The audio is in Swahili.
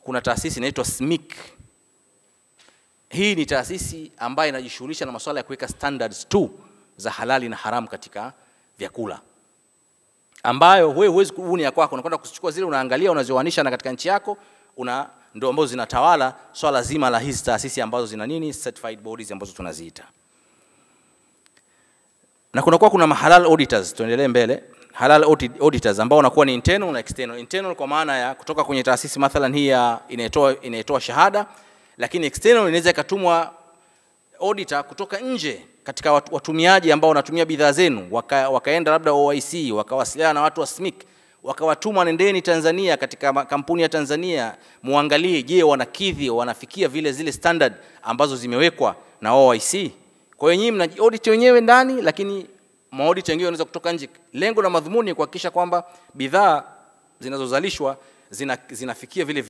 Kuna taasisi inaitwa SMIC. Hii ni taasisi ambayo inajishughulisha na masuala ya kuweka standards tu za halali na haramu katika vyakula, ambayo wewe huwezi kubuni ya kwako, unakwenda kuzichukua zile, unaangalia, unazioanisha na katika nchi yako, una ndio ambazo zinatawala swala zima la hizi taasisi ambazo zina nini, certified bodies ambazo tunaziita. Na kuna mahalal auditors, tuendelee mbele. Halal auditors ambao wanakuwa ni internal na external. Internal kwa maana ya kutoka kwenye taasisi mathalan hii ya inaitoa shahada, lakini external inaweza ikatumwa auditor kutoka nje katika watumiaji ambao wanatumia bidhaa zenu, wakaenda labda OIC, wakawasiliana na watu wa SMIC, wakawatuma nendeni Tanzania katika kampuni ya Tanzania muangalie, je, wanakidhi, wanafikia vile zile standard ambazo zimewekwa na OIC. Kwa hiyo nyinyi mna audit wenyewe ndani, lakini maudit wengine wanaweza kutoka nje. Lengo na madhumuni ni kuhakikisha kwamba bidhaa zinazozalishwa zinafikia vile